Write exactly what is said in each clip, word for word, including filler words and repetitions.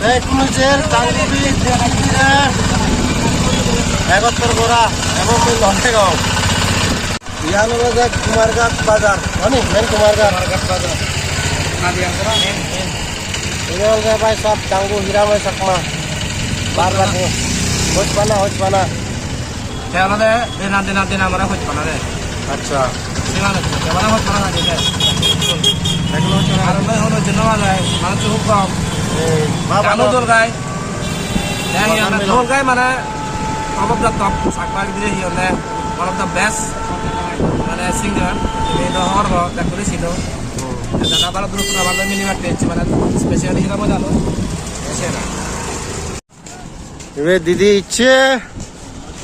Ek nujer Dangubi Dimpidi re egottor gora, emon mui no degong. Iyan olode Kumarghat bazar, mane main Kumarghat. Kumarghat bazar. Iyan olode bhai sab Dangu Hiramoy Chakma. Bar bar. Hojpana, hojpana. Te olode dena, dena, dena mane hojpana de. Accha. Dena de, te mane hojpana de. Eklo hojpana. Ar noi hono jeno mane, manuj hub kom. Ei, baba Gano to dol gai. Te hi honne dol gai mane, top of the top, Chakma bidire hi honne, one of the best, mane singer. Ei do hor hor, dekore sino. Hmm. Dada bala duro suna bala mini matte, mane special hira moja lo. Ese na. Ibe didi icche,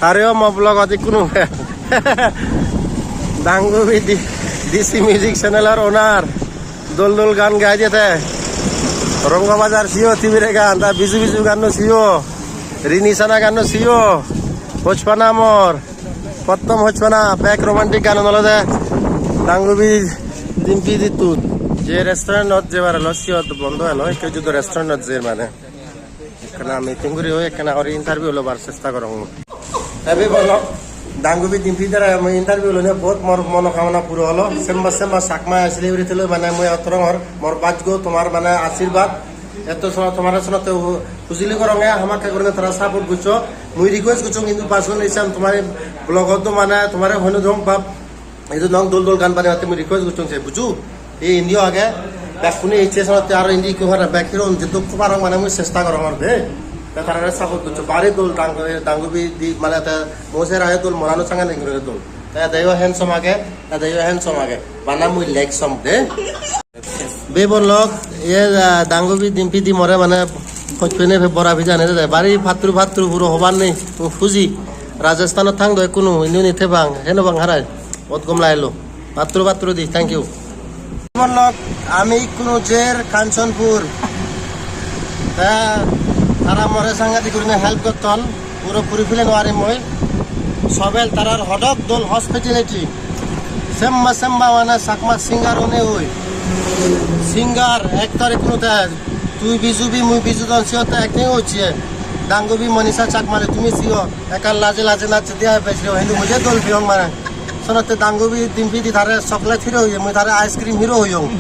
tareo mo vlog-ot ikkunu. Dangubi D-, D C Music Channel-or owner. Dol dol gan gai diye te. Rongo Bazar siyo, Tibire gan, ta Biju Biju ganno siyo. Rini Sana ganno siyo. Hojpana mor. Pottom hojpana, bek romantic gan olode Dangubi Dimpidi tut. Je restaurant-ot jebar elo, siyot bondo elo, ikke judo restaurant-ot jer mane. Ekkana meeting guri oi, ekkana guri interview lobar chesta gorong. Te bhei bon lok, Dangubi Dimpidi dara mui interview loine bahut mor monokamona puro holo. Semba semba Chakma celebrity loi mane mui ottorongor, mor bhaggo tomar mane ashirbad. Etto sona tomare sonatte hu-, hujuli goronge, hamakkai gorine tara support goccho. Mui request gocchong hintu personal issue tomare vlog-ot do mane tomare hoino dong bab. Edu nong dol dol gan bane mate mui request gocchong se, bujo? Ei indi age, bekkune icche sonatte aro indi ikko para bek hiron je duk parong mane mui chesta gorongor de. Te tarare support goccho, bare dol Dangu-, Dangubi di mane te mo sera dol, morano sangani guri dol. Te deyo handsome age, te deyo handsome age. Bana mui like som de. Bhei bon lok, ye, ah, Dangubi Dimpidi more mane hojpene bora pija ene de. Bari patturu patturu puro hobar nei. O Fuji, Rajasthan-ot thang do ekkunu, indi uni thebang, heno bang harai. Bot gom lagelo. Patturu patturu di, thank you. Bhei bon lok, ami ikkunu jer Kanchanpur. Te tara more sangadi gurine help gotton. Puro puri fele no parim mui. Sobel tarar hodok dol hospitality. Semba semba mane Chakma singer one oi. Singer, actor ikkunu te. Tui bijubi, mui bijudon siyot te acting hocche. Dangubi Monisha Chakmare tumi siyo. Ekka laje laje nacche diya bej re, hintu mui je dol piyong mane. Sonotte Dangubi Dimpidi tare chocolate hero oye, mui tare ice cream hero oyong.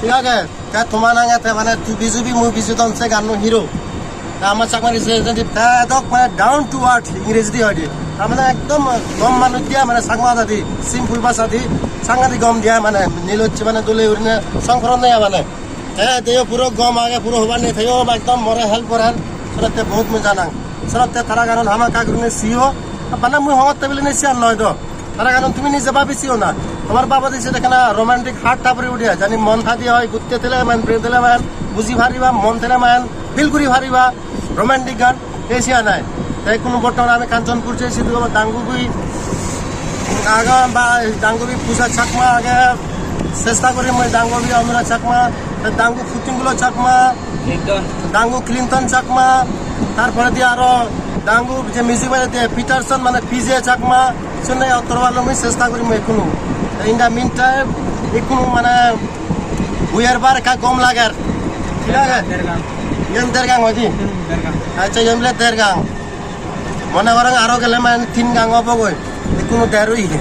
Thik age? Te toma nange te mane tui bijubi mui bijudon se ganno hero. Te ama Chakma ri se jodi te edok mane down to earth Ingreji di hoide. Te mane ekdom gom manuj diya mane Chakma hodadi, simple bhasha di, sangadi gom diya mane nilocche mane dole urine songkoron diya mane. Te teyo puro gom age, puro hobar nei, teyo ekdom more help gorer. Senotte bahut mui janang. Senotte tara ganon hamakkai gurine siyo. Bana mui hongotte bile nei siyan noi do. Tara ganon tumi nije babi siyo na. Tomar baba dise dekhana romantic heart ta puri udiya. Jani mon thadi oi, gutte thele man, pren thele man, buji pariba, mon thele man, feel guri pariba. Romantic gan, ei siyan ai. Te ikkunu bortoman ami Kanchanpur jei, sidu abar Dangubi agon ba Dangubi Puja Chakma age, chesta guri mui Dangubi Anura Chakma, te Dangu Putinggulo Chakma, Clinton. Dangu Clinton Chakma, tar poredi aro Dangu je music baje de Peterson mane P J Chakma, siyune ottor balo mui chesta guri mui ikkunu. Te in the meantime, ikkunu mane Buyer bar ekka gom lager. Thik age? Der gang. Iyen der gang hoide? Hmm, der gang. Accha, iyen bile der gang. Mone gorong aro gele mane tin gang obo goi. Ikkunu der oye.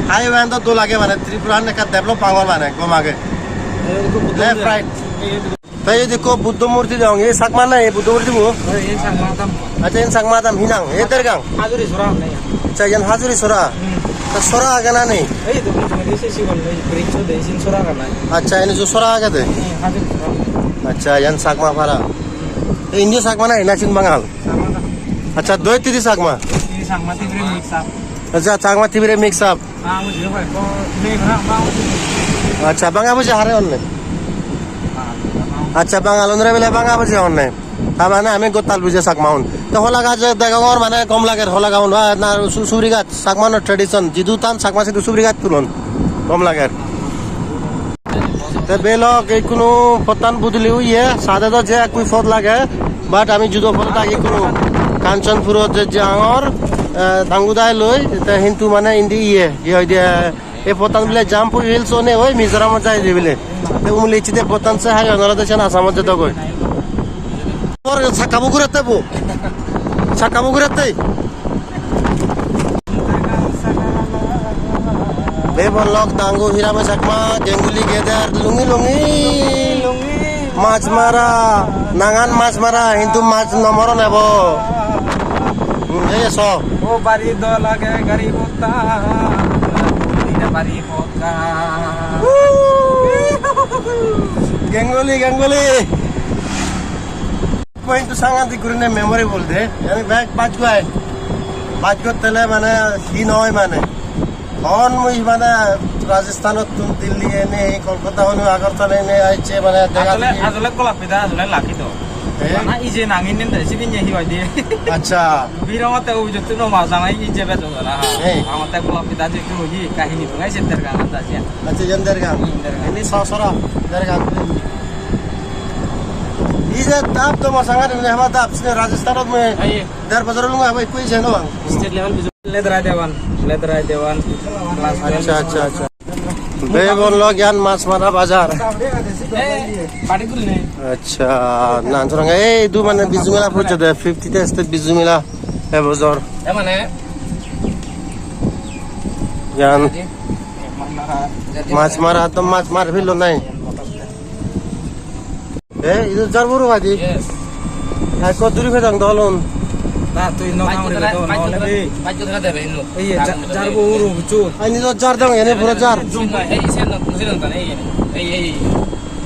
Highway an do dol age mane, Tripura an ekka develop pangor mane, gom age. Ei, ikko Buddho Left, mondir. Right. Ei, ei, Te iyot ekko Buddho murti degong, ei Chakma na ei Buddho murti bo? Oi, ei Chakma adam. Accha, iyen Chakma adam hi nang? Ei Dergang? Hajuri sora honney iyan. Accha, iyen Hajuri sora? Hmm. Ta sora age na nei? Ei to mujungedi se sigon ei bridge-o de, isin sora age nai. Accha, iyen isu sora age de? Hmm, Hajuri sora. Accha, iyen Chakma para. Hmm. Ei indi Chakma na, na siyen Bangal? Chakma adam. Accha, doi tidi Chakma? Ei Chakma Tibire mix up. Accha, Chakma Tibire mix up. Accha, Banga buji hare honne? Accha, Bangalunore bile Banga buji honne. Ta mane ami gottal buji Chakmaun. Te hola gaj degongor mane gom lager hola gaun, ah, na su-, suguri gaj, Chakmaunor tradition. Jidu tan Chakma sidu suguri gaj tulon. Gom lager. Te belok ikkunu pottan budili oye, sade do je ekkui pot lage, but ami judo pot agi ikkunu Kanchanpurot je jangor, eh, Dangudai loi, te hintu mane indi iye, hi hoide, Ei pottan bile Jampui Hills one oi Mizoramot jai de bile. Te umuli icche de pottan se hai onora de sen Assamot jedogoi. Tor sakka bo gurette bo. Sakka bo gurette. Bebon lok dangu Hirame Chakma, genguli geder, lungi lungi. Mach mara, nangan mach mara, hintu mach no moron ebo. Hmm, ei so. O bari dol age gari botta, dine bari botta. Genguli, genguli. Point to sangadik gurine memorable de. Ami bek baj guai. Baj gottele mane hi noi mane. Hon mui mane Rajasthanot tun Delhi ene, Kolkata hon Agartala ene aiche mane dega Asole, degi. Asole golap pida asole lucky to. Eh? Bana ije nangin nen de, sidin ye hi hoide. Acha. Birongotte ujuttu no ma jana ije bejo jana. Eh. Amatte golap pida je tu hi kahini tu ngai se Dergang anda je. Acha, yen Dergang. Hmm, Dergang. Ini sosora Dergang. Ije dap to masanga ini hama dap sini Rajasthanot mui. Aye. Der bojor lunga haba ikku ije no bang. State level bizu. Ledrai Dewan, Ledrai Dewan. Class Acha, acha, acha. Bebon lok yan Machmara bazar. Eh, party kuri ne. Acha, nan sorang ei du mane Bizu Mela pujje de, fifty te state Bizu Mela e bojor. E mane Yan Machmara to mach mar philo nai. Eh, idu jar buru bhai di. Yes. Ai, ko duri phedang dolun. Na, tui no kam uri beto, no lebi. Bajjo thana debe inno. Ei, ja-, jar buru buchu. Ai, ni do jar dong, ene pura jar. Ei, isen no, isen no, ei, ei.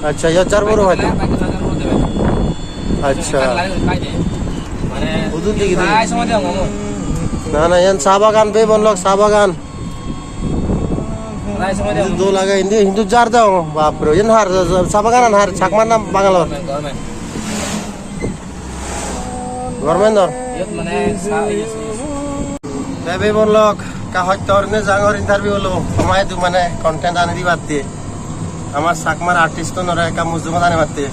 Acha, yo jar buru bhai di. Bajjo thana debe. Acha. Mane, udu digi di. Ai, somay dong, mamo. Na, na, yan sa bagan, Bebon lok sa bagan. Hintu dol age indi, hintu jar degong, bapre, iyen har, sa baganan har, Chakma na Bangalor? Government, government. Government or? Iyot mane sa-, iye, iye. Te Bebon lok, ka hotto orine jangor interview lo, amai du mane content ani dibatte. Amar Chakmar artist unore ekka mujungot ani batte.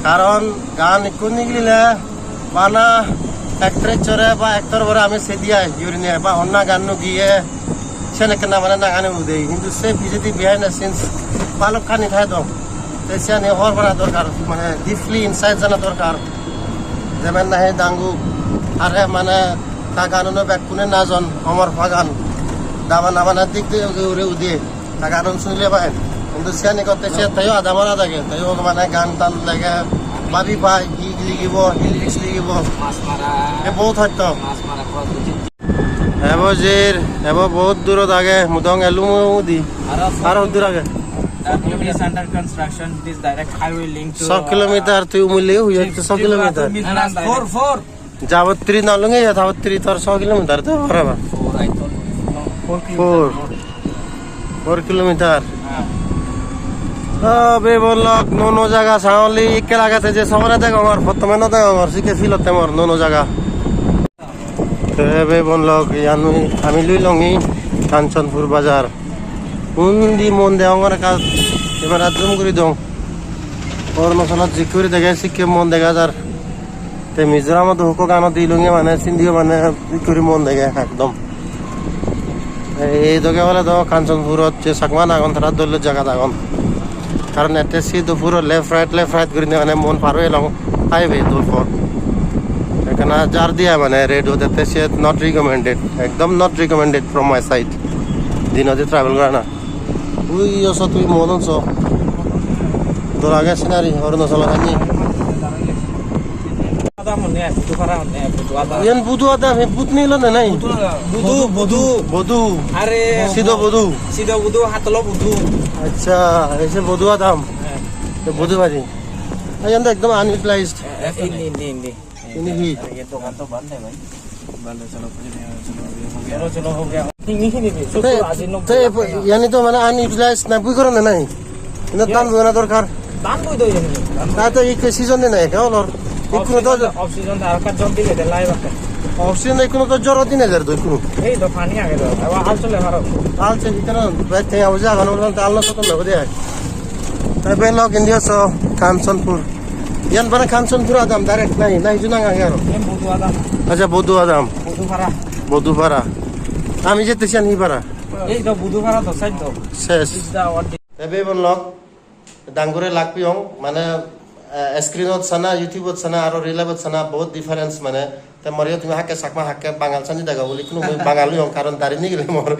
Karon gaan ikko nigilile, bana actress-ore ba actor-bore ami sedi ai, yurine ba honna ganno giye, sen ekkena mane nangani udei. Hintu se pijedi behind the scenes balokkani thai do. Te siyani hobor pana dorkar, mane deeply inside jana dorkar. Jemen nahi dangu, are mane ta ganuno bekkune najon, homor pagan. Daba nabana dik dik uri udi. Ta gaanun sunile pai. Hintu siyani gotte siyot teyo adamor adage. Teyo mane gaan taan lege, babi pai, hi ligibo, hi lyrics ligibo. Mas mara. E bahut hosto. Mas mara, cross buji. Ebo jir, ebo bahut durot age, mui dong elung udi. Aro aro dur age. That road is under construction. It is direct highway link to, so kilometer tui umile hui hotte, so kilometer. Four, four. Jabottri no lunge ya, Jabottri tor so kilometer to parapang. Four, I thought. Four. Four kilometer. Ha. O, Bebon lok, nuo nuo jaga saoli ikke lagette je somare degongor, prothome no degongor, sikke feel otte mor nuo nuo jaga. Te Bebon lok, iyan ami lui longi Kanchanpur bazar. Undi mon degongor ekka, camera zoom guri dong. Arunachalot jikko guri dege, sikke mon dega jar. Te Mizoramot do hukko gano dilunge mane sindiyo mane ikkuri mon dege ekdom. Ei doge ole do Kanchanpurot je Chakma agon tara dol dol jagat agon. Karon ette sidu puro left right, left right gurinei mane mon par oye elong highway dol por. Ekkana jar diya mane red o dette siyot not recommended, ekdom not recommended from my side. Dinodi travel gorana. Ui, yo so tui mon so. Dol age scenery, Arunachal ani. Adam honne, Budu Para honne, Budu Adam. Iyan Budu Adam, he Bud nilo ne nai? Budu, Budu. Budu. Are. Sido Budu. Sido Budu, hatolo Budu. Acha, ese Budu Adam. He. Te Budu bari. Iyan do ekdom unutilized. Eh, eh, indi, indi, indi. Ini hi? Are, ye dogan to band hai bhai. Band hai, chalo, chalo, chalo, ho gaya. Hini, hini, hini. Te, te, yani to mane unutilized na bui gorana nai. Ino dan bui gora dorkar. Dan bui do yani. Ta to ikke season de nai, ka olor. Ikkunu to off season, off season da, ar ka jor dile de lai bakka. Off season ikkunu to jor dine der do ikkunu. Ei do pani age do. Aba al chole maro. Al se ikkunu, bai te abuja gano, al no soto na de. Te Bebon lok India so, Kanchanpur. Iyan bana Kanchanpur Adam direct nai, nai hiju nang age aro. Iyan Budu Adam. Acha, Budu Adam. Budu Para. Budu Para. Ami jette siyan hi para? Ei do Budu Para do side do. Ses. Is the what? Te Bebon lok, dangure lak piyong, mane Eh, screenot sana, YouTubeot sana, aro real lifeot sana, bahut difference mane. Te more tumi hakke Chakma, hakke Bangal sanni dega buli, ikkunu mui Bangal oyong, karon dari nigile mor.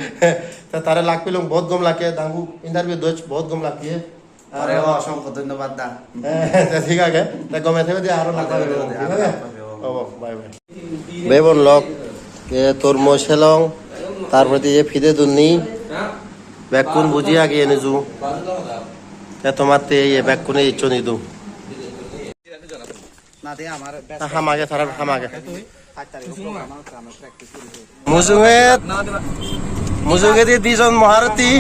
Te tare lak pilong, bahut gom lage, dangu interview doj, bahut gom lage. Tare osom dhonnobad da. Eh, te thik age, te gome thebe de aro lak pabe, thik age? Obo, bye bye. Bebon lok, e, tormoj helong, tar poredi ye pide dunni, bekkun buji agi eni ju. Te tomatte ye bekkune icchon idu. Na de amar best. Ta ham age, tarar ham age. Mujunget, mujungedi dijon Maharati.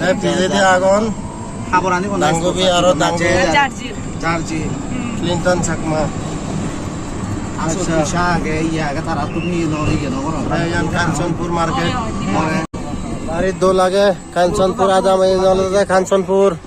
Te pijedi agon. Habor ani kono. Dangubi aro dangu. Jarji. Jarji. Clinton Chakma. Aso. Acha. Pisa age, iya age, tara tumi no, iye no goro. Te iyan Kanchanpur market. Oi, oi, oi. Bari dol age Kanchanpur, adam iyan olode Kanchanpur.